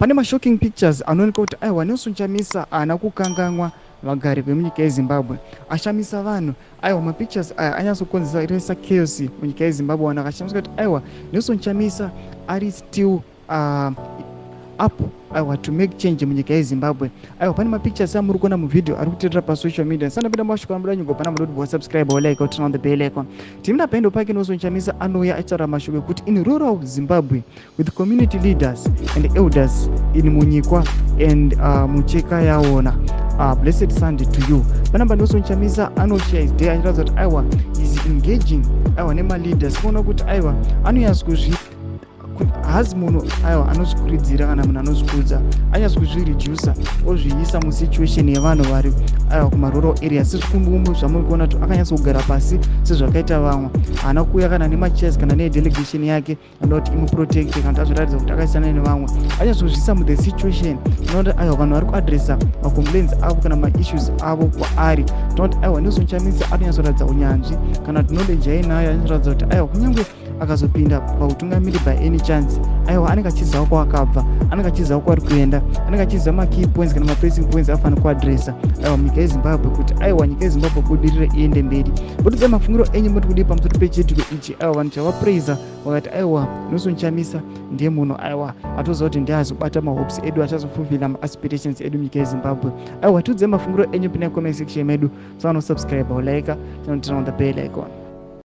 Pane mashocking pictures anooneka kuti aiwa, Nelson Chamisa haana kukanganwa vagari vemunyika yeZimbabwe, ashamisa vanhu. Aiwa, mapictures aya anyatsokonzeresa chaos munyika yeZimbabwe. Vanhu akashamiswa kuti aiwa, Nelson Chamisa ari still up, aiwa, to make change munyika yeZimbabwe. Aiwa, pane mapictures amuri kuona muvhidhio ari kutenderera pasocial media. Sandapinda mashoko anobuda nyugo pana munoti wasubscribe, walike, turn on the bell icon. Timina paendo pake, Nelson Chamisa anouya achitaura mashoko ekuti in rural Zimbabwe with community leaders and elders in Munyikwa and Mucheka yaona. Blessed Sunday to you. Panamba Nelson Chamisa anoshare his day achiratidza kuti aiwa, is engaging, aiwa, nemaleaders. Kuona kuti aiwa, anonyatso kuzvi hazi munhu, aiwa, anozvikuridzira kana munhu anozvikudza. Anyatso kuzviredusa, ozviisa musituation yevanhu vari, aiwa, kumarural area. Sezvikumbukumbu zvamuri kuona kuti akanyatso kugara pasi sezvakaita vamwe. Haana kuuya kana nemachairs kana nedelegation yake anoda kuti imuprotecte kana kuti azoratidza kuti akasiyana nevamwe. Anyatso kuzviisa muthe situation. Tinoona kuti aiwa, vanhu vari kuadresa macomplaints avo kana maissues avo kwaari. Tinoona kuti aiwa, Nelson Chamisa anonyatsoratidza unyanzvi kana kuti knowledge yainayo. Anyatsoratidza kuti aiwa, kunyange akazopinda pautungamiri by any chance, aiwa, anenge achiziva kwaakabva, anenge achiziva kwaari kuenda, anenge achiziva makey points kana mapressing points afanira kuadresa, aiwa, munyika yeZimbabwe, kuti aiwa, nyika yeZimbabwe budirire, iende mberi. Botidzai mafungiro enyu, moti kudii pamusoro pechiitiko ichi? Aiwa, vanhu chavapraisa vakati aiwa, Nelson Chamisa ndiye munhu, aiwa, atoziva kuti ndiye azobata mahopes edu, achazofulfilla maaspirations edu munyika yeZimbabwe. Aiwa, tiudzai mafungiro enyu, pinai comment section medu. Sanosubscribe, ulike, turn on the bell icon.